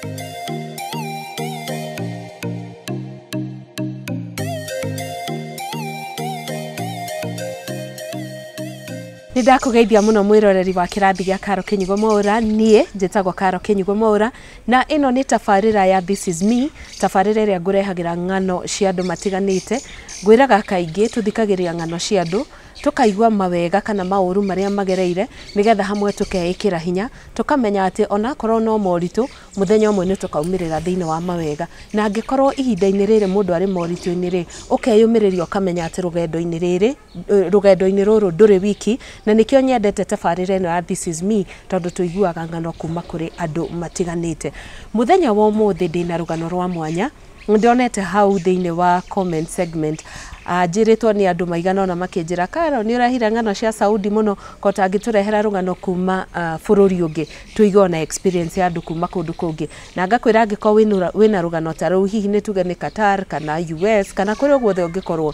Nĩndakũgeithia mũno mwĩroreri wa kĩrathi gĩa Karo Kĩnyugo Mwaũra. Niĩ njĩtagwo Karo Kĩnyugo Mwaũra na ĩno nĩ tabarĩra ya This is Me, tabarĩra ĩrĩa ngũrehagĩra ng'ano cia andũ matiganĩte. Ngwĩraga kaingĩ tũthikagĩrĩria ng'ano cia andũ tũkaigua mawega kana maũru marĩa magereire, nĩgetha hamwe tũkeĩkĩra hinya, tũkamenya atĩ onakorwo no moritũ, mũthenya ũmwe nĩ tũkaumĩrĩra thĩinĩ wa mawega. Na angĩkorwo ihinda-inĩ rĩrĩ mũndũ arĩ moritũ-inĩ rĩ, ũkeyũmĩrĩria ũkamenya atĩ rũgendo-inĩ rĩrĩ, rũgendo-inĩ rũrũ ndũrĩ wiki. Na nĩkĩo nyendete tabarĩra ĩno ya This is Me, tondũ tũiguaga ng'ano kuma kũrĩ andũ matiganĩte. Mũthenya wa ũmũthĩ ndĩna rũgano rwa mwanya ndonete hau thĩinĩ wa comment segment. Njĩrĩtwo nĩ andũ maigana ũna makĩnjĩra, Karo nĩ ũrehire ng'ano cia Saudi mũno, ko tangĩtũrehera rũgano kuma bũrũri ũngĩ, tũigue ona experience ya andũ kuma kũndũ kũngĩ. Na ngakwĩra angĩkorwo wĩna rũgano ta rũu, hihi nĩ tuge nĩ Qatar kana US kana kũrĩa guothe ũngĩkorwo,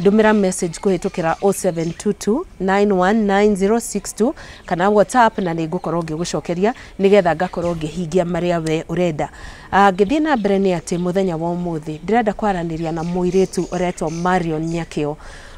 ndũmĩra message kũhĩtũkĩra 0722 919062 kana WhatsApp, na nĩ ngũkorwo ngĩgũcokeria nĩgetha ngakorwo ngĩhingia marĩa we ũrenda. Ngĩthiĩ na mbere nĩ atĩ mũthenya wa ũmũthĩ ndĩrenda kwaranĩria na mũirĩtu ũretwo Marion Nyakĩo.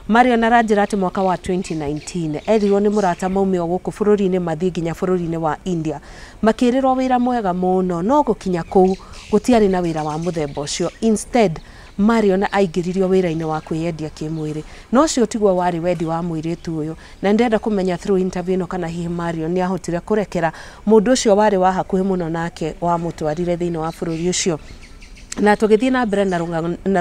Marion aranjĩra atĩ mwaka wa 2019 erirwo nĩ mũrata maume o gũkũ bũrũri-inĩ mathiĩ nginya bũrũri-inĩ wa India. Makĩrĩrwo wĩra mwega mũno, no gũkinya kũu gũtiarĩ na wĩra wa mũthemba ũcio. Instead, Marion aingĩririo wĩra-inĩ wa kwĩyendia kĩmwĩrĩ. No ũcio tiguo warĩ wendi wa mũirĩtu ũyũ, na ndĩrenda kũmenya through interview ĩno kana hihi Marion nĩ ahotire kũrekera mũndũ ũcio warĩ wa hakuhĩ mũno nake wamũtwarire thĩinĩ wa bũrũri ũcio. Na tũgĩthiĩ na mbere na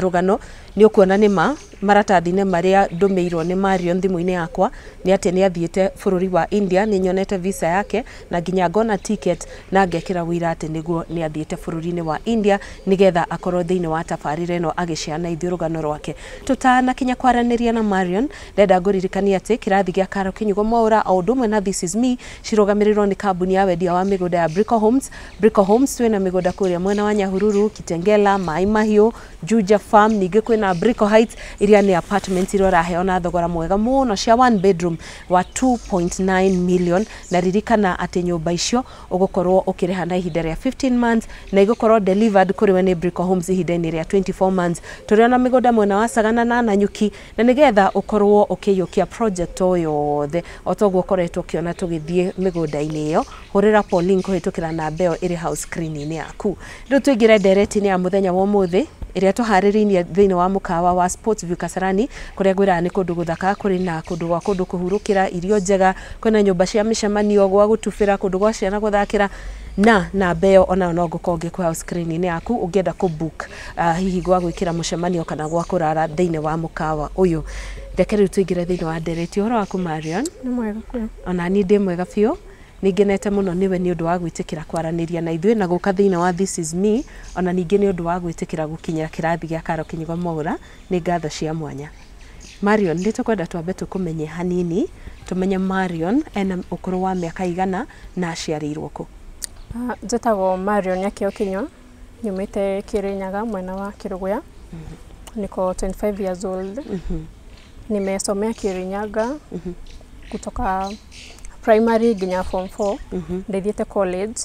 rũgano nĩ ũkuona nĩ ma maratathi-inĩ marĩa ndũmĩirwo nĩ Marion thimũ-inĩ yakwa nĩ atĩ nĩ athiĩte bũrũri wa India. Nĩ nyonete visa yake na nginya ngona ticket na ngekĩra wũira atĩ nĩguo nĩ athiĩte bũrũri-inĩ wa India nĩgetha akorwo thĩinĩ wa tabarĩra ĩno agĩciana ithuĩ rũgano rwake. Tũtanakinya kwaranĩria na Marion, ndenda ngũririkanie atĩ kĩrathi gĩa Karo Kĩnyugo Mwaũra o ũndũ ũmwe na This is Me cirũgamĩrĩrwo nĩ kambuni ya wendia wa mĩgũnda ya Brico Homes. Brico Homes twĩna mĩgũnda kũrĩa mwena wa Nyahururu, Kitengela, Mai Mahiũ, Juja Farm, ningĩ kwĩna Brico Heights iria nĩ apartments iria ũraheo na thogora mwega mũno cia one bedroom wa 2.9 million. Na ririkana atĩ nyũmba icio ũgũkorwo ũkĩrĩha na ihinda rĩa 15 months na igũkorwo delivered kũrĩ we nĩ Brico Homes ihinda-inĩ rĩa 24 months. Tũrĩ ona mĩgũnda mwena wa Sagana na Nanyuki, na nĩgetha ũkorwo ũkĩiyũkia project o yothe o toguo ũkoretwo ũkĩona tũgĩthiĩ mĩgũnda-inĩ ĩyo, hũrĩra Pauline kũhĩtũkĩra namba ĩyo ĩrĩ hau screen-inĩ yaku. Rĩu tũingĩre ndereti-inĩ ya mũthenya wa ũmũthĩ ĩrĩa tũharĩrĩirie thĩinĩ wa mũkawa wa Sports View Kasarani, kũrĩa ngwĩraga nĩ kũndũ gũthaka, kũrĩ na kũndũ gwa kũndũ kũhurũkĩra, irio njega, kwĩna nyũmba cia mĩcemanio, gwa gũtubĩra, kũndũ gwa ciana gũthakĩra. Na namba ĩyo onayo no ngũkorwo ngĩkũhe hau screen-inĩ yaku ũngĩenda kũ book hihi gwa gwĩkĩra mũcemanio kana gwa kũrara thĩinĩ wa mũkawa ũyũ. Reke rĩu tũingĩre thĩinĩ wa ndereti. Ũhoro waku Marion? Nĩ mwega biũ. Ona niĩ ndĩ mwega biũ. Nĩngenete mũno nĩwe nĩ ũndũ wa gwĩtĩkĩra kwaranĩria na ithuĩ na gũka thĩinĩ wa This is Me, ona ningĩ nĩ ũndũ wa gwĩtĩkĩra gũkinyĩra kĩrathi gĩa Karo Kĩnyugo Mwaũra. Nĩ ngatho cia mwanya. Marion, nĩ tũkwenda twambe tũkũmenye hanini, tũmenye Marion ena ũkũrũ wa mĩaka igana na aciarĩirwo kũ? Njĩtagwo Marion Nyakĩo Kinyua, nyumĩte Kĩrĩnyaga mwena wa Kĩrũgũya. Niko 25 years old. Nimesomea Kirinyaga kutoka primary nginya form 4. Ndithiĩte college.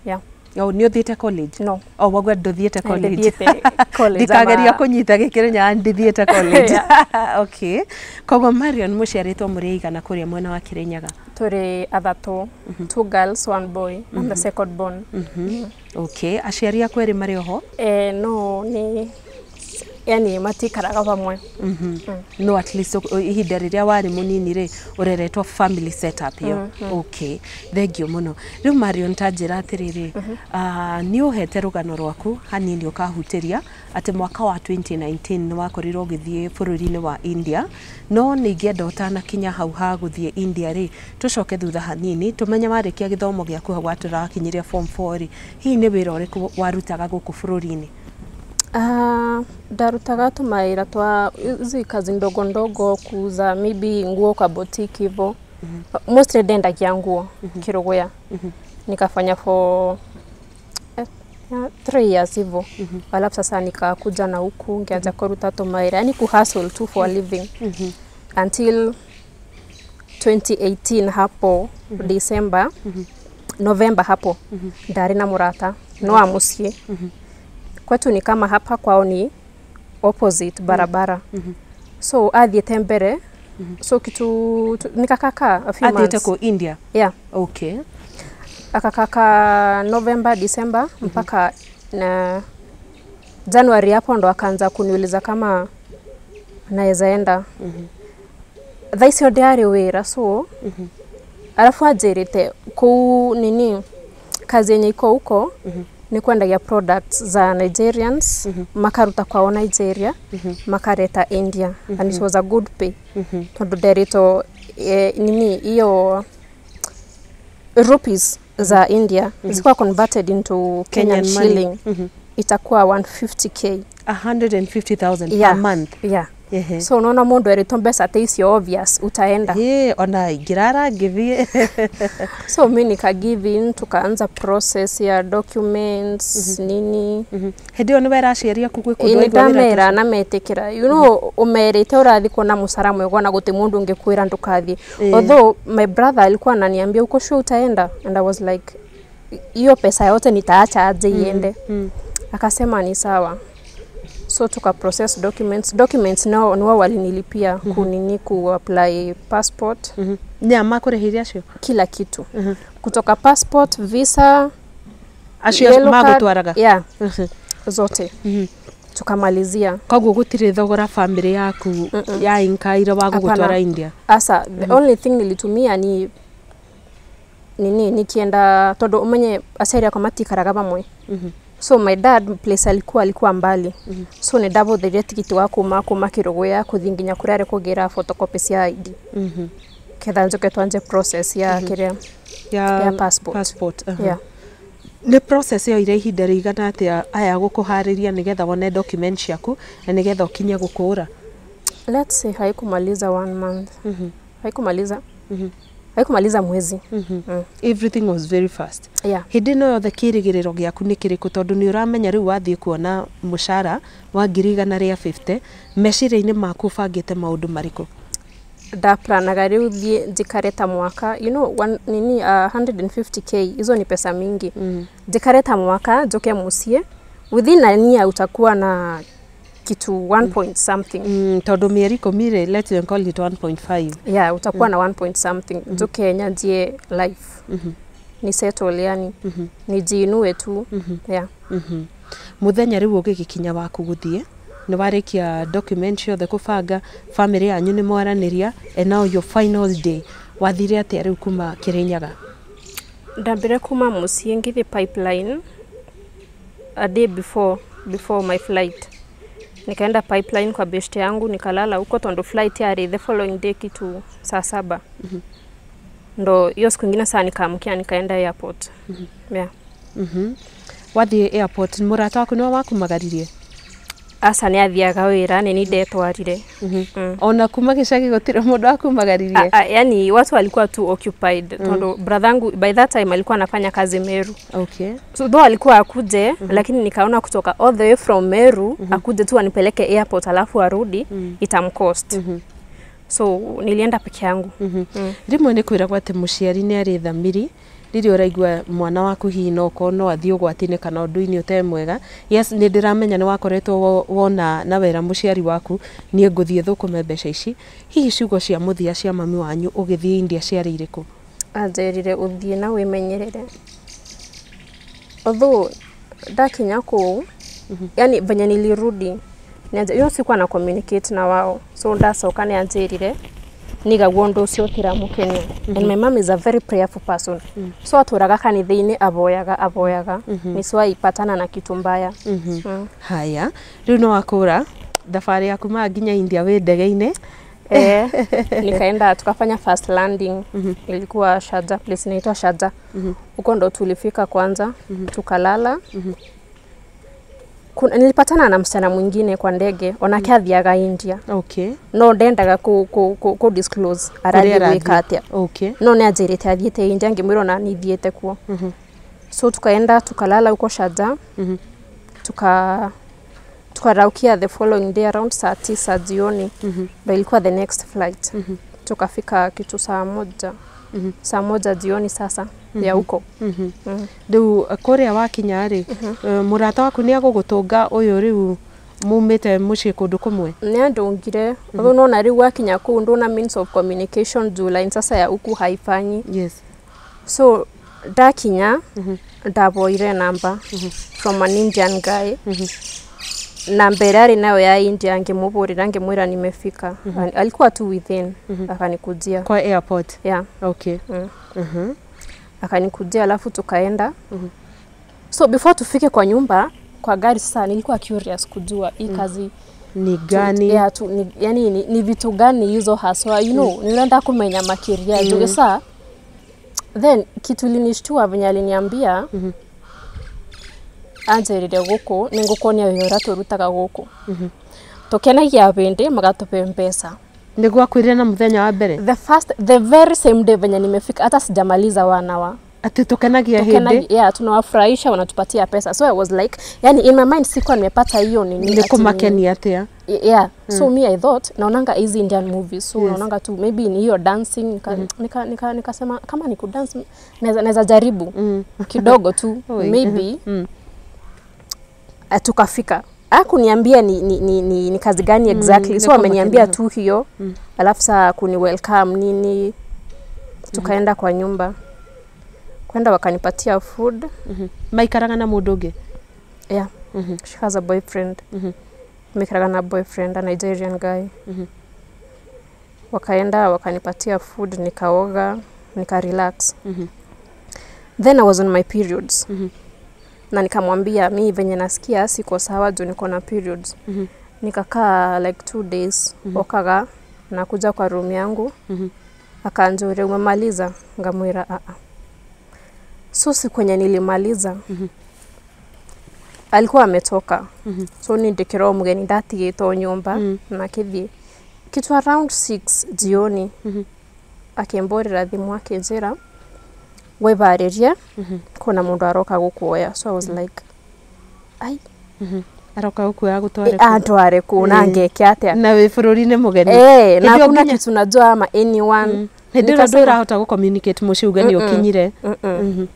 Yeah. Oh, nĩ ũthiĩte college? No. Oh, wagwa ndũthiĩte college. Ndithiĩte college. Ndikageria kũnyita gĩkĩrĩnyaga ndithiĩte college. Okay. Koguo Marion mũciarĩtwo mũrĩ aigana kũrĩa mwena wa Kĩrĩnyaga? Tũrĩ athatũ, 2 girls, 1 boy. I'm the second born. Okay. Aciari aku erĩ marĩ oho? No, nĩ yani matikaraga pamwe. No, at least ihinda rĩrĩa warĩ mũnini rĩ, ũreretwo family setup ĩyo. Okay, thank you mũno. Rĩu Marion, ta njĩra atĩrĩrĩ, nĩ ũhete rũgano rwaku hanini ũkahutĩria atĩ mwaka wa 2019 nĩ wakorirwo ũgĩthiĩ bũrũri-inĩ wa India, no nĩ ingĩenda ũtanakinya hau ha gũthiĩ India rĩ, tũcoke thutha hanini tũmenye warĩkia gĩthomo gĩaku hau watũrakinyirie form 4 rĩ, hihi nĩ wĩra ũrĩkũ warutaga gũkũ bũrũri-inĩ? Ndarutaga tũmawĩra twa hizi kazi ndogo ndogo, kuuza maybe nguo kwa boutique hivyo. Mostly ndendagia nguo Kĩrũgũya. Nikafanya for 3 years hivyo. Alafu sasa nikakuja na huku ngianza kuruta tũmawĩra, yani kuhustle tu for a living. Until 2018 hapo December, November hapo, ndari na mũrata. No wa muciĩ. Kwetu ni kama hapa, kwao ni opposite barabara. So athiĩte mbere, so kitu nikakaka a few Athiĩte months. kũ India? Yeah. Okay. Akakaka November, December mpaka na January, hapo ndo akaanza kuniuliza kama naweza enda. Thaa icio ndiarĩ wĩra, so alafu anjĩrĩte kũu nini kazi yenye iko huko ni kwendagia products za Nigerians, makaruta kwao Nigeria makareta India, and it was a good pay tondu nderitwo nini hiyo rupees za India zikuwa converted into Kenyan, Kenyan money. Shilling itakuwa 150K. 150,000 Yeah. per month? Yeah. Ehe. So unaona mundu eritwo mbeca ta icio, obvious utaenda. Ĩ, ona ingĩrara ngĩthiĩ. So mi nika give in, tukaanza process ya documents nini. Hĩndĩ ĩyo nĩ wera aciari aku gwĩ kũndũ Ĩ, waigua wĩra nĩndamera na metĩkĩra. Ũmerĩte ũrathiĩ kuona mũcara mwega na gũtĩ mũndũ ũngĩkwĩra ndũkathiĩ. Although my brother alikuwa ananiambia, "Uko sure utaenda?" And I was like, "Hiyo pesa yote nitaacha aje iende?" Akasema ni sawa. So tuka process documents. Documents nao niwao walinilipia kunini, ku apply passport. Nĩa makũrĩhĩire acio? Kila kitu, kutoka passport, visa, Acio yellow card, magũtwaraga? Yeah, zote tukamalizia. Koguo gũtirĩ thogora bamĩrĩ yaku ya inkaire wa gũgũtwara Hapana. India? Asa, the only thing nilitumia ni nini, nikienda, tondu umenye aciari akwa matikaraga vamwe, so my dad place alikuwa mbali, so nĩ ndabũthĩrire tigiti wa kuma Kĩrũgũya kũthiĩ nginya kũrĩa arĩ kũgĩra photocopy cia ID ketha njoke twanje process ya kĩrĩa ya passport. Passport, aha. Yeah. Nĩ process yoire ihinda rĩigana atĩa aya gũkũharĩria nĩgetha wone document ciaku na nĩgetha ũkinye gũkũra? Let's say haikumaliza one month, haikumaliza mwezi. Everything was very fast. Yeah. Hĩndĩ ĩno yothe kĩrĩgĩrĩro gĩaku nĩ kĩrĩkũ, tondũ nĩ ũramenya rĩu wathiĩ kuona mũcara wa 150,000, meciria-inĩ maku ũbangĩte maũndũ marĩkũ? Ndaplanaga rĩu thiĩ njikare ta mwaka, one, nini, 150K hizo ni pesa mingi. Njikare ta mwaka, njoke muciĩ, within a year utakuwa na kitu 1 point something. Tondũ mĩeri 10 rĩ, let's call it 1.5. Yeah, utakuwa na 1 point something. Njoke nyanjie life, ni settle, yani nijiinue tu, yeah. Mũthenya rĩu ũgĩgĩkinya waku gũthiĩ, nĩ warĩkia document ciothe kũbanga, famĩlĩ yanyu nĩ mwaranĩria, and now your final day, wathire atĩa rĩu kuma Kĩrĩnyaga? Ndambire kuma muciĩ ngĩthiĩ Pipeline a day before my flight. Nikaenda Pipeline kwa beshte yangu, nikalala huko tondu flight yari the following day kitu saa 7. Ndo hiyo siku ingine saa nikaamkia nikaenda airport, yeah. Wathiĩ airport, mũrata waku nĩwe wakumagaririe? Aca, nĩ athiaga wĩra, nĩ ndetwarire. Ona kuma gĩcagi gũtirĩ mũndũ wakumagaririe? Yani watu walikuwa tu occupied, tondu brother yangu by that time alikuwa anafanya kazi Meru. So though alikuwa akuje, lakini nikaona kutoka all the way from Meru akuje tu anipeleke airport alafu arudi, itamcost, so nilienda peke yangu. Rĩmwe nĩ kwĩragwo atĩ mũciari nĩ arĩ thamiri rĩrĩa ũraigua mwana waku hihi no okorwo no athiĩ ũgwati-inĩ kana ũndũ-inĩ ũtarĩ mwega. Yes, nĩ ndĩramenya nĩ wakoretwo wona na wera mũciari waku, niĩ ngũthiĩ thũkũme mbeca ici. Hihi ciugo cia mũthia cia mami wanyu ũgĩthiĩ India ciarĩ irĩkũ? Anjĩrire ũthiĩ na wĩmenyerere. Although ndakinya kũu, yani venye nilirudi, hiyo sikuwa na communicate na wao, so ndacoka nĩ anjĩrire nigaguo ũndũ ũcio ũtiramũkenia. And my mom is a very prayerful person, so atũraga kanitha-inĩ, avoyaga avoyaga nisiwaipatana na kitu mbaya. Haya, rĩu nĩ wakũra thabarĩ yaku ma nginya India wĩ ndege-inĩ. Eh, nikaenda tukafanya first landing, ilikuwa Sharjah, place inaitwa Sharjah. Huko ndo tulifika kwanza, tukalala. Nilipatana na msichana mwingine kwa ndege, onake athiaga India. No ndendaga ku disclose arathiĩ Kũrĩa gwĩka atĩa. No nĩ anjĩrĩte athiĩte India, ngĩmwĩra ona nĩ thiĩte kuo. So tukaenda tukalala huko Sharjah, tukaraukia the following day around saa 9 jioni, ndo ilikuwa the next flight. Tukafika kitu saa 1. Saa 1 jioni sasa ya huko. Rĩu kũrĩa wakinya rĩ, mũrata waku nĩ agũgũtũnga ũyũ rĩu mumĩte mũciĩ kũndũ kũmwe? Nĩ andũngire. Although nona rĩu wakinya kũu ndũna means of communication juu line sasa ya huku haifanyi. So ndakinya ndaboire namba from an Indian guy. Namba ĩrĩa arĩ nayo ya India ngĩmũbũrĩra ngĩmwĩra nimefika. Alikuwa tu within akanikujia. Kwa airport? Yeah. Okay. Akanikujia alafu tukaenda. So before tufike kwa nyumba kwa gari sasa nilikuwa curious kujua hii kazi ni gani? Yeah, tu, ni, yani ni vitu gani hizo haswa, you know, nilienda kumenya makiria juu saa. Then kitu ilinishtua venye aliniambia anjĩrire gũkũ nĩngũkuonia wĩra ũrĩa tũrutaga gũkũ, tũkenagia bĩndĩ magatũbe mbeca. Nĩguo akwĩrire na mũthenya wa mbere? The very same day venye nimefika, hata sijamaliza 1 hour. Atĩ tũkenagia hĩndĩ? Yeah, tunawafurahisha wanatupatia pesa. So I was like, yani in my mind sikuwa nimepata hiyo nini. Nĩ Ati kũmakenia atĩa? Yeah, so me I thought naonanga hizi Indian movies, so naonanga tu maybe ni hiyo dancing. Nikasema kama ni kudance naweza jaribu kidogo tu. Oi. Maybe. Tukafika akuniambia ni kazi gani exactly, so Ni ameniambia kama tu hiyo, alafu saa kuni welcome nini, tukaenda kwa nyumba kwenda wakanipatia food. Maikaraga na mũndũ ũngĩ? Yeah, she has a boyfriend. Mikaraga na boyfriend, a Nigerian guy. Wakaenda wakanipatia food, nikaoga, nika relax. Then I was on my periods na nikamwambia mi venye nasikia siko sawa juu niko na periods. Nikakaa like 2 days, okaga nakuja kwa room yangu, akanjũria umemaliza, ngamwĩra aa. So siku yenye nilimaliza alikuwa ametoka, so ni ndikĩrwo mũgeni ndatigĩtwo nyũmba na akĩthiĩ kitu around 6 jioni, akĩmbũrĩra thimũ akĩnjĩra wĩbarĩrie kuna mũndũ aroka gũkuoya. So I was like, ai. Aroka gũkuoya gũtware kũ? Antware kũ na ngeke atĩa? Na wĩ bũrũri-inĩ mũgeni. Eh, na Hĩndĩ ĩyo hakuna nginya- kitu najua ama anyone. Hĩndĩ ĩyo Nikasema- ndũrahota gũ-communicate mũciĩ uge nĩ ũkinyire? Mm-mm.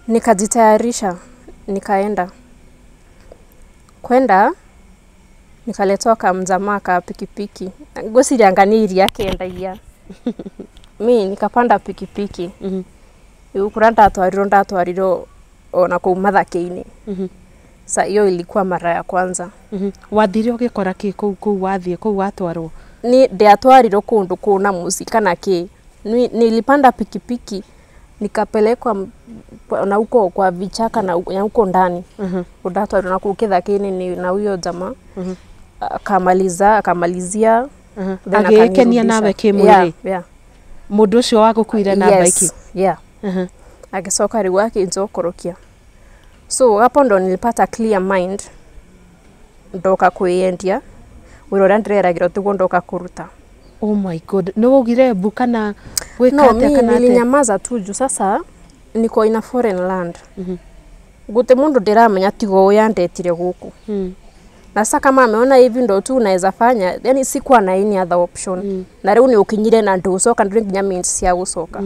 Nikajitayarisha nikaenda kwenda nikaletwa kamjamaa ka pikipiki, ngwĩciria nĩ iria kendagia, mi nikapanda pikipiki. Rĩu kũrĩa ndatwarirwo ona kũu mathake-inĩ. Sa hiyo ilikuwa mara ya kwanza. Wathire ũgĩkora kĩ kũu wathiĩ kũu watwarwo? Ni ndiatwarirwo kũndũ kũna mũciĩ kana kĩ. Nilipanda pikipiki nikapelekwa na huko kwa vichaka na huko ndani ndatwarirwo na kũu kĩthaka-inĩ na huyo jamaa akamaliza akamalizia, then Agĩgĩkenia nawe akanirudisha. kĩmwĩrĩ? Yeah. Mũndũ ũcio wagũkuire na Yes, baiki? yeah. Agĩcoka rĩu akĩnjokorokia, so hapo ndo nilipata clear mind ndoka kwĩyendia wĩra ũrĩa ndĩreragĩrwo tiguo ndoka kũruta. Oh my God, nĩ waugire mbu kana gwĩka No, atĩa mi kana atĩa? nilinyamaza tu juu sasa niko in a foreign land, gũtĩ mũndũ ndĩramenya tigo ũyũ andetire gũkũ, na sasa kama ameona hivi ndo tu unaweza fanya, yani sikuwa na any other option, na rĩu nĩ ũkinyire na ndũgũcoka ndũrĩ nginya means cia gũcoka.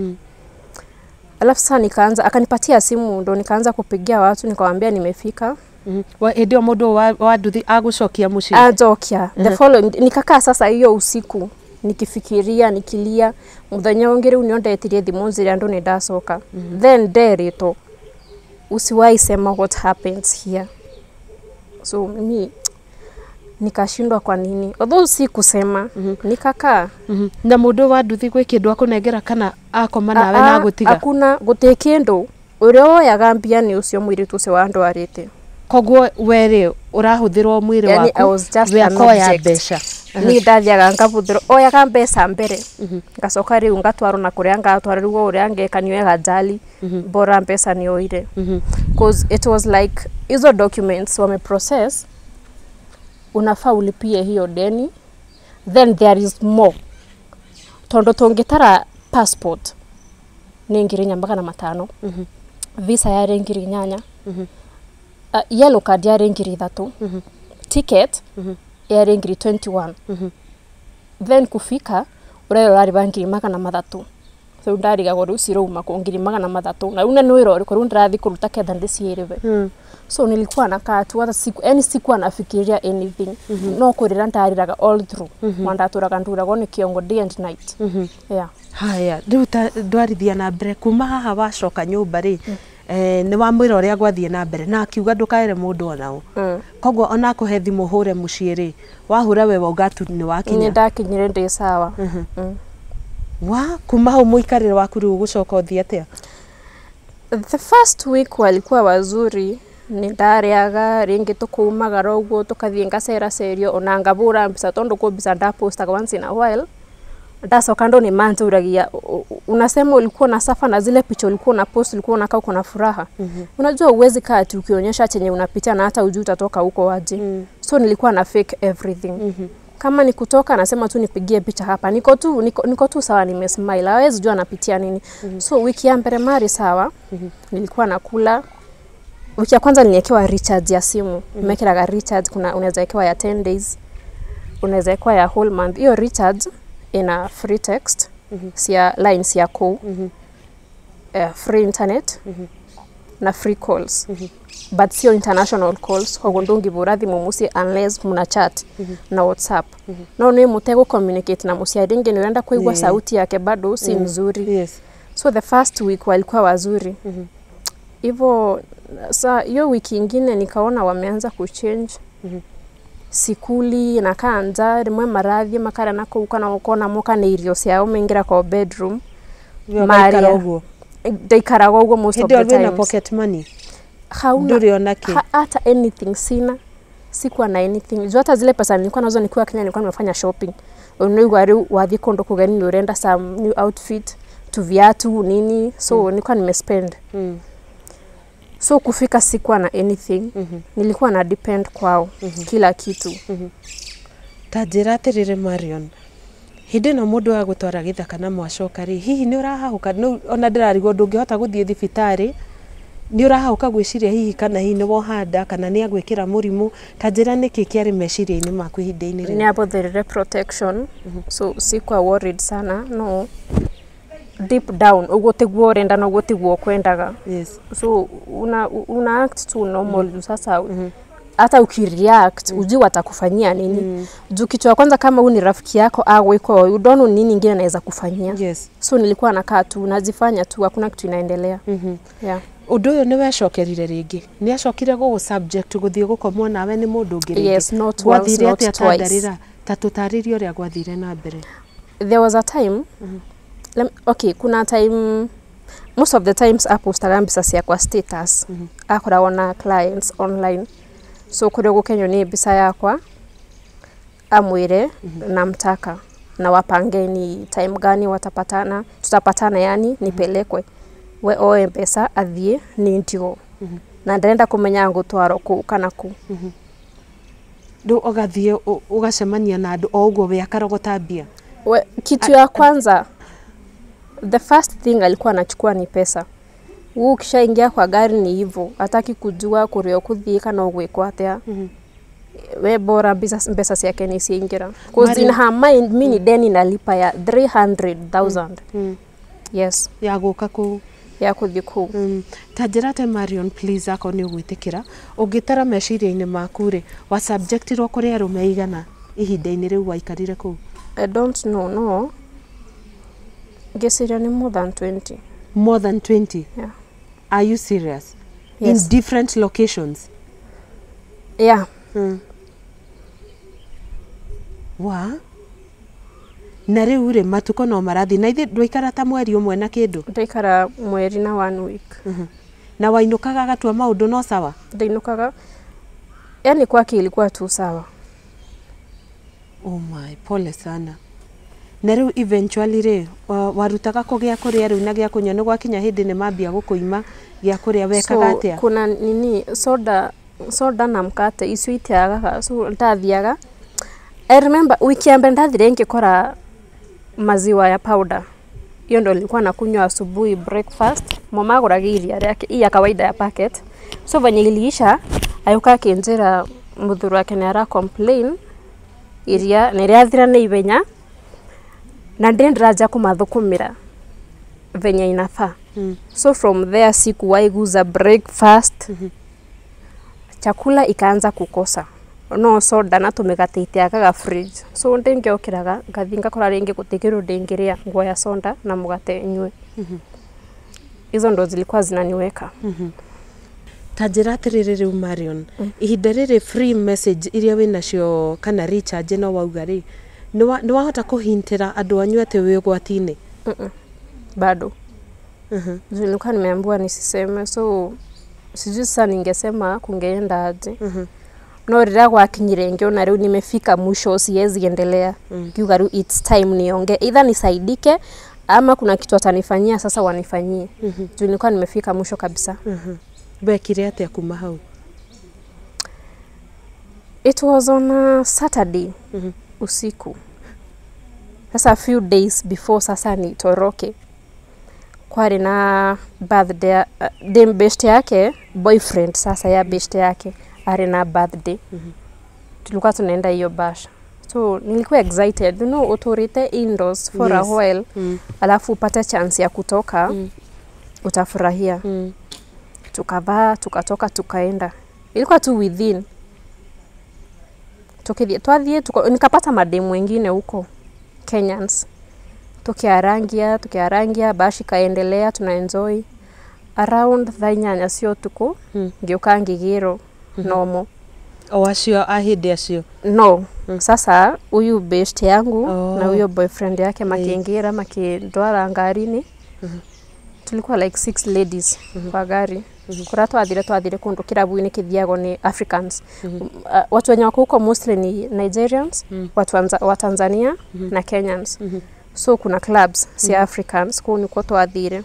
Alafu sasa nikaanza, akanipatia simu ndo nikaanza kupigia watu nikawaambia nimefika. Hĩndĩ ĩyo mũndũ wa nduthi agũcokia mũciĩ? Anjokia the following. Nikakaa sasa hiyo usiku nikifikiria, nikilia. Muthenya ũngĩ rĩu nĩo ndetirie thimũ njĩre andũ nĩ ndacoka. Then nderitwo usiwahi sema what happens here, so mimi nikashindwa kwa nini, although si kusema, nikakaa. Na mũndũ wa nduthi gwĩ kĩndũ akũnengera kana akoma nawe Ah, na ah, agũtiga? Hakuna gũtĩ kĩndũ, ũrĩa woyaga mbia nĩ ũcio mũirĩtu ũcio wandwarĩte. Koguo we rĩ ũrahũthĩrwo mwĩrĩ Yani, I waku was just we an akoya object. mbeca. Niĩ ndathiaga ngabũthĩrwo, oyaga mbeca mbere, ngacoka rĩu ngatwarwo na kũrĩa ngatwarwo rĩu ũrĩa ngeka nĩoyaga njali bora mbeca nĩoire, cause it was like hizo documents wame process, unafaa ulipie hiyo deni, then there is more, tondũ tũngĩtara passport nĩ 4,500, visa yarĩ 8,000, yellow card yarĩ 3,000, ticket yarĩ 21,000, then kufika Ũrĩa ũrarĩba 300,000. So ndarigagwo rĩu cirauma kũ 300,000 na rĩu nĩ wĩra ũrĩkũ rĩu ndĩrathiĩ kũruta ketha ndĩciĩrĩbe. So nilikuwa nakaa tu, hata siku, yani sikuwa nafikiria anything. No kũrĩra ndarĩraga all through. Ndatũraga nduragwo nĩ kĩongo day and night. Yeah. Haya, rĩu ta ndwarithia na mbere kuma haha wacoka nyũmba rĩ, nĩ wamwĩra ũrĩa gwathiĩ na mbere na akiuga ndũkaere mũndũ onao. Koguo ona akũhe thimũ hũre mũciĩ rĩ, wahũra we wauga tu nĩ Nĩ wakinya. ndakinyire ndĩ sawa. Wa kuma hau mũikarĩre waku rĩu ũgũcoka ũthiĩ atĩa? The first week walikuwa wazuri, nĩ ndarĩaga rĩngĩ tũkaumagara ũguo tũkathiĩ ngaceracerio ona ngabũra mbica tondũ kwĩ mbica ndapostaga once in a while. Ndacoka andũ nĩ manjũragia, unasema ulikuwa na suffer na zile picha ulikuwa una post ulikuwa unakaa uko na furaha. Unajua uwezi kaa ati ukionyesha chenye unapitia na hata ujui utatoka huko aje. So nilikuwa na fake everything. Kama ni kutoka nasema tu nipigie picha hapa, niko tu niko tu sawa, nimesmile, hawezi jua napitia nini. So wiki ya mbere mari sawa, nilikuwa nakula. Wiki ya kwanza niliekewa recharge ya simu. Nimekeraga recharge, kuna unaweza wekewa ya 10 days, unaweza wekewa ya whole month. Hiyo recharge ina free text, cia lines ya kũu, free internet na free calls, but sio international calls, koguo ndũngĩbũra thimũ mũciĩ unless muna chat na WhatsApp. No nĩ mũtegũ communicate na mũciari rĩngĩ nĩ ũrenda kũigua sauti yake bado si mzuri. So the first week walikuwa wazuri hivyo. Sa hiyo wiki ingine nikaona wameanza kuchange. Sikuli nakaa nja, rimwe marathiĩ makara na kũu kana ũkona moka nĩ irio ciao maingĩra kwa bedroom. We ũgaikara Maria. ũguo? Ndaikaraga ũguo most of Hĩndĩ ĩyo the wĩna times. pocket money? Hauna. Ndũrĩ ona kĩ? Hata anything sina, sikuwa na anything juu hata zile pesa nilikuwa nazo nikiwa Kenya nilikuwa nimefanya shopping. Unaigua rĩu wathiĩ kũndũ kũgeni nĩ ũrenda some new outfit tu, viatu nini, so nilikuwa nimespend. So kufika sikuwa na anything. Nilikuwa na depend kwao kila kitu. Ta njĩra atĩrĩrĩ Marion, hĩndĩ ĩno mũndũ agũtwara gĩthaka na mwacoka rĩ, hihi nĩ ũrahahũka? Ona ndĩrarigwo ndũngĩhota gũthiĩ thibitarĩ, nĩ ũrahahũka gwĩciria hihi kana hihi nĩ woha nda kana nĩ agwĩkĩra mũrimũ? Ta njĩra nĩkĩ kĩarĩ meciria-inĩ maku ihinda-inĩ rĩu? Nĩ abũthĩrire protection, so sikuwa worried sana. No deep down ũguo tiguo ũrenda na ũguo tiguo ũkwendaga. So una act tu normal juu sasa hata ukireact ujui watakufanyia nini, juu kitu ya kwanza kama huu ni rafiki yako agwĩka you don't know nini ingine anaweza kufanyia. So nilikuwa nakaa tu najifanya tu hakuna kitu inaendelea. Yeah. Ũndũ ũyũ nĩ wecokerire rĩngĩ? Nĩ acokire gũgũ subject gũthiĩ gũkomwo nawe nĩ mũndũ ũngĩ rĩngĩ? Yes, not once, Gwathire not atĩa? twice. Tandarĩra, ta tũtarĩrie ũrĩa gwathire na mbere. There was a time, okay, kuna time, most of the times apostaga mbica ciakwa status. Akoragwo na clients online, so kũrĩa gũkenyo nĩ mbica yakwa amwĩre namtaka na wapange ni time gani watapatana, tutapatana, yani nipelekwe, we oe mbeca athiĩ ni ndigwo na ndĩrenda kũmenya ngũtwarwo kũ kana kũ. Rĩu ũgathiĩ ũgacemania na andũ o ũguo we akarogota mbia? We, kitu ya kwanza, the first thing alikuwa anachukua ni pesa. Wewe ukishaingia kwa gari ni hivyo, hataki kujua kũrĩa ũkũthiĩ kana ũgwĩkwo atĩa. We bora mbeca ciake nĩ ciaingĩra, cause in her mind mi ni deni nalipa ya 300,000. Yes. Ya gũka kũu? Ya kũthiĩ kũu. Ta njĩra te Marion, please, akorwo nĩ ũgwĩtĩkĩra, ũngĩtara meciria-inĩ maku rĩ, wa subjectirwo kũrĩ arũme aigana ihinda-inĩ rĩu waikarire kũu? I don't know, no ngĩciria nĩ more than 20. More than 20? Yeah. Are you serious? Yes. In different locations? Yeah. Wa na rĩu rĩ, matukũ no marathiĩ na ithe ndwaikara ta mweri ũmwe na kĩndũ? Ndaikara mweri na one week. Na wainũkaga agatua maũndũ no sawa? Ndainukaga, yani kwake ilikuwa tu sawa. Oh my, pole sana. Na rĩu eventually rĩ, warutaga kũ gĩa kũrĩa rĩu na gĩa kũnyua? Nĩ gwakinya hĩndĩ nĩ mambia gũkũima gĩa kũrĩa, wekaga So atĩa? kuna nini, soda, soda na mkate icio itiagaga, so ndathiaga, I remember wiki ya mbere ndathire ngĩkora maziwa ya powder, hiyo ndo nilikuwa nakunywa asubuhi breakfast. Mama agũraga iria rĩake hii ya kawaida ya packet, so venye iliisha agĩũka akĩnjĩra mũthuri wake nĩ ara complain iria nĩ rĩathira nĩ ihenya. Na ndĩndĩraja kũmathũkũmĩra venye inafaa. So from there sikuwahi guza breakfast. Chakula ikaanza kukosa, no soda na tũmĩgate itiagaga fridge. So ndĩngĩokĩraga ngathi ngakora rĩngĩ gũtirĩ kĩndũ ndĩngĩrĩa, nguoya soda na mũgate nyue. Hizo ndo zilikuwa zinaniweka. Ta njĩra atĩrĩrĩ rĩu Marion, ihinda rĩrĩ free message iria wĩnacio kana recharge no wauga rĩ, nĩ wahota kũhintĩra andũ anyu atĩ wĩ ũgwati-inĩ? Bado. Juu nilikuwa nimeambiwa nisiseme, so sijui sasa ningesema kungeenda aje. No rĩrĩa gwakinyire ngĩona rĩu nimefika mwisho, siwezi endelea, ngiuga rĩu it's time nionge, either nisaidike ama kuna kitu watanifanyia sasa wanifanyie, juu nilikuwa nimefika mwisho kabisa. Wekire atĩa kuma hau? It was on a Saturday usiku. Sasa few days before sasa nitoroke, kwari na birthday, dem best yake boyfriend, sasa ya best yake ari na birthday. Tulikuwa tunaenda hiyo bash, so nilikuwa excited, uturite indoors for a while, alafu upate chance ya kutoka, utafurahia. Tukavaa, tukatoka, tukaenda. Ilikuwa tu within tukithie twathie nikapata mademu wengine huko, Kenyans, tukiarangia tukiarangia, bash ikaendelea, tuna enjoy. Around thaa 8 cia ũtukũ ngĩũka ngĩgĩrwo nomo. O acio a hĩndĩ acio? No, sasa huyu best yangu na huyo boyfriend yake makiingira, makindwara ngarini. Tulikuwa like six ladies kwa gari. Kuria twathire, twathire kundu kirabu-inĩ kithiagwo ni Africans. Watu wenye wako huko mostly ni Nigerians, watu wa Tanzania na Kenyans. So kuna clubs si Africans, kuu nikuo twathire.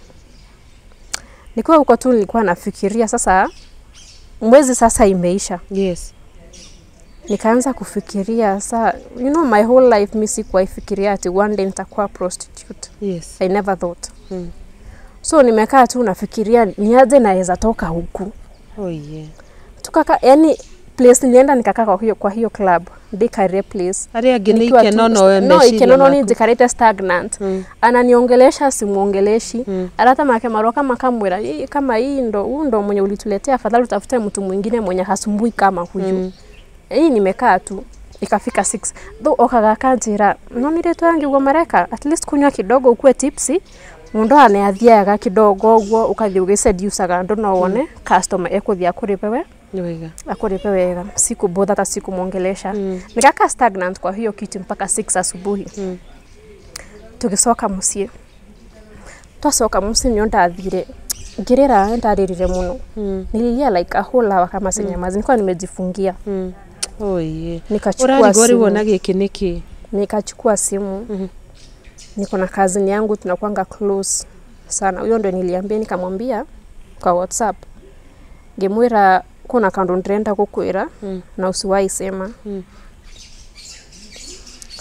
Nikiwa huko tu nilikuwa nafikiria sasa mwezi sasa imeisha. Nikaanza kufikiria sa, my whole life mi sikuwahi fikiria ati one day nitakuwa prostitute. I never thought. So nimekaa tu nafikiria niaje naweza toka huku. Oh yeah. Tukaka, yani place nilienda nikakaa kwa hiyo club, ndikarie place. Arĩa angĩ nĩ Nikiwa ikeno, no we no meciria ikeno, no maku. ni njikarite stagnant. Ananiongelesha, simuongeleshi. Arata make maroka makamwira, "Hii kama hii ndo huu ndo mwenye ulituletea, afadhali utafute mtu mwingine mwenye hasumbui kama huyu." Hii nimekaa tu, ikafika 6 though okaga akanjira no nire yangi uguo mareka at least kunywa kidogo ukue tipsy, mundu ane athiaga kidogo uguo ukathie ugiseducaga andu no wone customer ekuthie akuripe we Nĩ wega. Akuripe wega. Sikubother, hata sikumwongelesha. Nikakaa stagnant kwa hiyo kitu mpaka 6 asubuhi. Tugicoka muciĩ, twacoka muciĩ nĩo ndathire ngĩrĩra, ndarĩrire mũno. Nililia like a whole hour kama sinyamazi. Nilikuwa nimejifungia. Oh yeah. Nikachukua Ũrarigwo rĩu simu. ona gĩkĩ nĩkĩ? Nikachukua simu. Niko na cousin yangu, tunakuanga close sana. Huyo ndo niliambia, nikamwambia kwa WhatsApp, ngimwira kuna kandu ndĩrenda gukwira na usiwahi sema.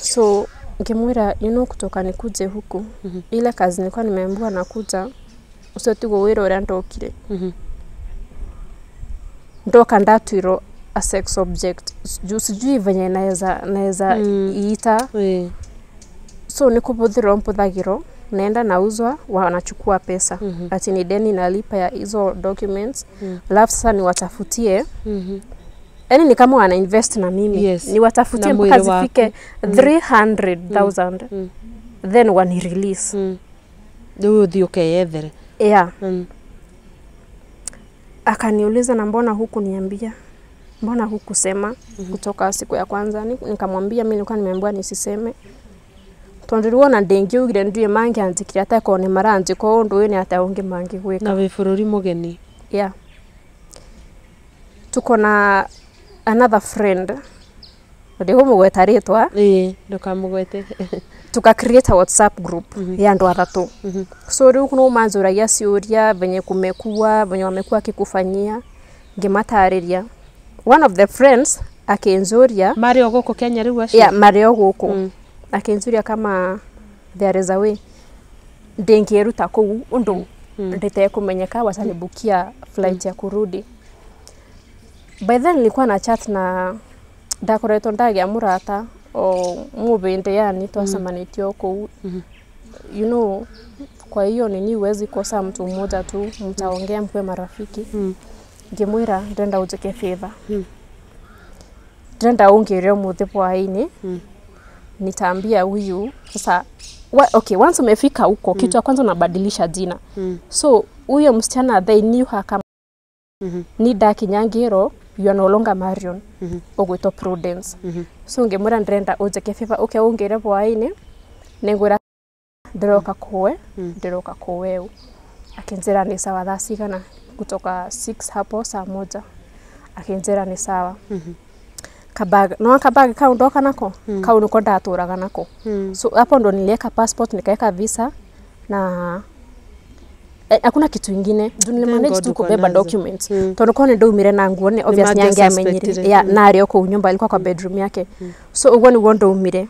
So ngimwira, kutoka nikuje huku, ile kazi nilikuwa nimeambiwa nakuja, ucio tiguo wĩra ũrĩa ndokire. Ndoka ndatuirwo a sex object, juu sijui venye naweza iita. So ni kubuthirwo mbuthagirwo, naenda nauzwa, wanachukua pesa. Ati ni deni nalipa ya hizo documents. Alafu sasa niwatafutie, yaani ni kama wana invest na mimi. Niwatafutie Na mpaka mwili wako. zifike 300,000, then wani release. Rĩu ũthiĩ ũkeyethere. Yeah. Akaniuliza, "Na mbona hukuniambia? Mbona hukusema kutoka siku ya kwanza?" Nikamwambia mi nilikuwa nimeambiwa nisiseme tondu riu ona ndingiugire ndiũĩ mangĩanjĩkire atĩa, korwo nĩ maranjĩka ũũ ũndũ ũyũ nĩ atĩa ũngĩ mangĩgwĩka. Na wĩ bũrũri mũgeni. Yeah, tuko na another friend, ndigũmũgweta rĩtwa. Ĩĩ, ndũkamũgwete. Tuka create a WhatsApp group ya andũ athatũ. So rĩu no manjũragia ciũria venye kumekuwa, venye wamekuwa akikufanyia, ngĩmatarĩria. One of the friends akinjuria. Marĩ o gũkũ Kenya rĩu acio? Yeah, marĩ o gũkũ. Akinjuria kama there is a way ndingĩruta kũu ũndũ nditekũmenyeka, watanibukia flight ya kurudi. By then nilikuwa na chat na ndakoretwo ndagĩa mũrata O mubindi yani twacemanĩtie o kũu, you know. Kwa hiyo nini, huwezi kosa mtu mmoja tu mtaongea mkuwe marafiki. Ngĩmwĩra ndĩrenda ũnjĩke favor, ndĩrenda ũngĩre ũmũthĩ hwaĩ-inĩ, nitaambia huyu sasa okay, once umefika huko, kitu ya kwanza unabadilisha jina. So huyo msichana, they knew her kama ni ndakinya ngĩrwo, "You are no longer Marion, ũgwĩtwo Prudence." So ngĩmwĩra ndĩrenda ũnjĩke favor, ũke ũngĩre hwaĩ-inĩ, nĩngwĩra ndĩroka kũwe, ndĩroka kũweũ. Akinjĩra nĩ sawa, thaa cigana? Kutoka 6 hapo, saa 1. Akinjĩra nĩ sawa. Kabag no kabag kau ndoka nako, kau niko ndatũraga nako. So hapo ndo niliweka passport, nikaweka visa na hakuna kitu ingine juu nilimanage God tu uko kubeba nazo. documents, tondu korwo nĩ ndaumire na nguo nĩ obvious Nĩ nĩangĩamenyire. mangĩa Yeah, na arĩ o kũu nyũmba, alikuwa kwa bedroom yake. So ũguo nĩguo ndaumire,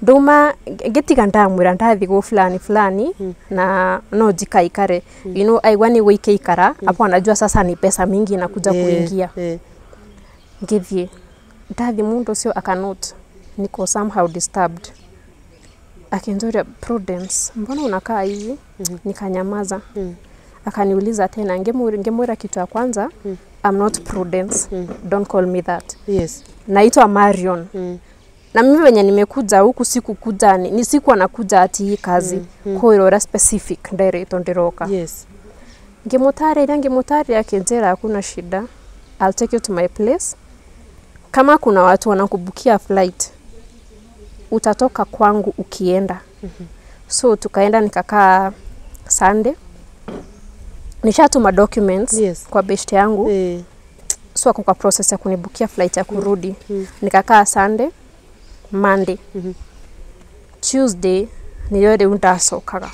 ndauma ngĩtiga ndamwĩra ndathi gũ fulani fulani na no njikaikare. You know, aigua nĩ gũikaikara hapo, anajua sasa ni pesa mingi inakuja kuingia. Ngĩthiĩ, ndathi mũndũ ũcio akanote niko somehow disturbed. Akinjuria, "Prudence, mbona unakaa hivi?" Nikanyamaza. Akaniuliza tena. Ngimwira kitu ya kwanza, I'm not Prudence, don't call me that. Naitwa Marion. Na mimi venye nimekuja huku, sikukuja ni sikuwa nakuja ati hii kazi mm. Kwirora specific nderetwo ndiroka. Ngimutariria, ngimutariria, akinjira hakuna shida, I'll take you to my place. Kama kuna watu wanakubukia flight, utatoka kwangu ukienda. So tukaenda, nikakaa Sunday, nishatuma documents kwa best yangu. So ako kwa process ya kunibukia flight ya kurudi. Nikakaa Sunday, Monday, Tuesday nĩrĩo rĩu ndacokaga.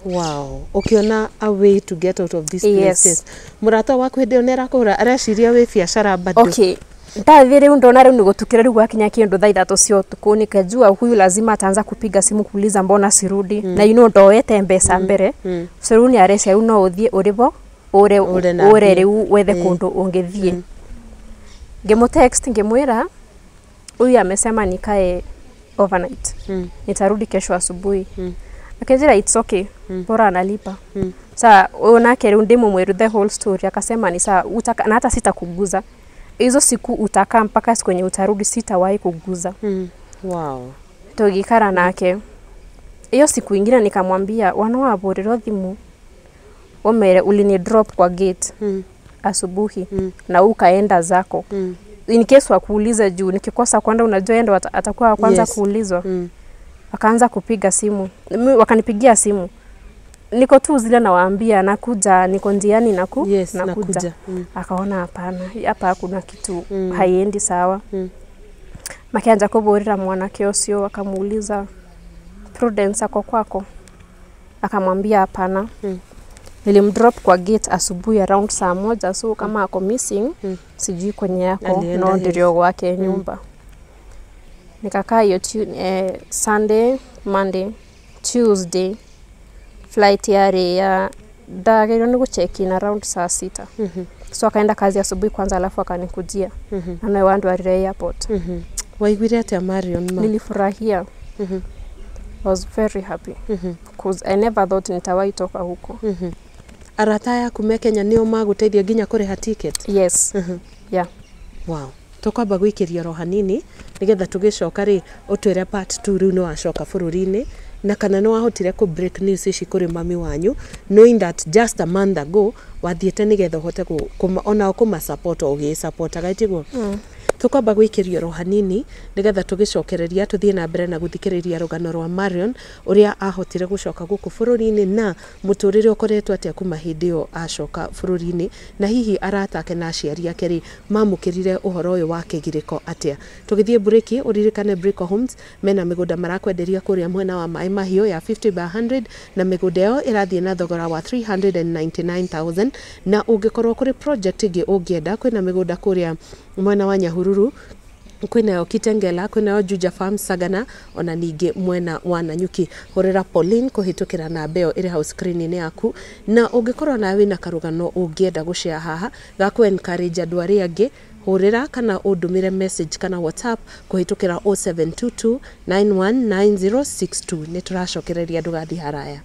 Wow. Ukiona a way to get out of this place. Yes. Yes. Mũrata waku hĩndĩ ĩyo nĩ arakũhũra, areciria wĩ biacara bado? Okay, ndathĩ rĩu ndona rĩu nĩgũtukĩra, rĩu gwakinya kĩndũ thaa 3 cia ũtukũ, nikajua huyu lazima ataanza kupiga simu kuuliza mbona sirudi. Na you know ndoete mbeca mbere. So rĩu nĩ arecia, rĩu no ũthiĩ ũrĩbo ũre Ũre na ũre mbia. Rĩu wethe kũndũ ũngĩthiĩ. Ngĩmũtext, ngĩmwĩra huyu amesema nikae overnight, nitarudi kesho asubuhi. Akinjira it's okay, bora analipa. Saa huyo nake rĩu ndĩmũmwĩru the whole story, akasema ni sawa, utaka, na hata sitakuguza hizo siku utakaa mpaka siku yenye utarudi, sitawahi kuguza. Tũgĩikara nake hiyo siku ingine, nikamwambia wana wabũrĩrwo thimũ ũmere ulini drop kwa gate asubuhi na ukaenda zako, in case wakuulize, juu nikikosa kwenda, unajua yeye ndo atakuwa wa kwanza kuulizwa. Wakaanza kupiga simu. Wakanipigia simu, niko tu zile nawaambia nakuja, niko njiani, nakuja. Nakuja. Akaona hapana, hapa hakuna kitu, haiendi sawa. Makianza kuburira mwanake ucio, akamuuliza, "Prudence ako kwako?" Akamwambia hapana, nilimdrop kwa gate asubuhi around saa 1, so kama ako missing, sijui kwenye yako. Alienda, no yes. Ndirio gwake nyumba. Nikakaa hiyo Sunday, Monday, Tuesday, flight yarĩ ya ndagĩrĩirwo nĩ gũcheck in around saa 6. So akaenda kazi asubuhi kwanza, alafu akanikujia na nowe wandwarire airport. Waiguire atĩa, Marion, ma? Nilifurahia. I was very happy cause I never thought nitawahi toka huko. Arata aya me Kenya nĩo magũteithia nginya kũrĩha ticket? Yes, yeah. Wow. Tũkwamba gwĩkĩria ro hanini nĩgetha tũgĩcoka rĩ, ũtwĩre part 2, rĩu nĩ wacoka bũrũri-inĩ na kana nĩ wahotire kũ break news ici kũrĩ mami wanyu, knowing that just a month ago wathiĩte nĩgetha ũhote onao kũma support o ũgĩĩsupportaga, tiguo? Tũkwamba gwĩkĩria ro hanini nĩgetha tũgĩcokereria tũthiĩ na mbere na gũthikĩrĩria rũgano rwa Marion, ũrĩa ahotire gũcoka gũkũ bũrũri-inĩ na mũtũrĩre ũkoretwo atĩa kuma hĩndĩ ĩyo acoka bũrũri-inĩ, na hihi arata ake na aciari ake rĩ, mamũkĩrire ũhoro ũyũ wa kĩgirĩko atĩa. Tũgĩthiĩ breki, ũririkane Brico Homes mena mĩgũnda marakwenderia kũrĩa mwena wa Maĩ Mahiũ ya 50 by 100, na mĩgũnda ĩyo ĩrathiĩ na thogora wa 399,000. Na ũngĩkorwo kũrĩ project ĩngĩ ũngĩenda, kwĩna mĩgũnda kũrĩa mwena wa Nyahururu, kwĩnayo Kitengela, kwĩnayo Juja Farm Sagana, ona ningĩ mwena wa Nanyuki. Hũrĩra Pauline kũhĩtũkĩra namba ĩyo ĩrĩ hau screen-inĩ yaku. Na ũngĩkorwo nawe wĩna karũgano ũngĩenda gũshare haha ga kũ encourage andũ arĩa angĩ, Hũrĩra kana ũndũmĩre message kana WhatsApp kũhĩtũkĩra 0722 919062. Nĩ tũracokereria, ndũgathiĩ haraya.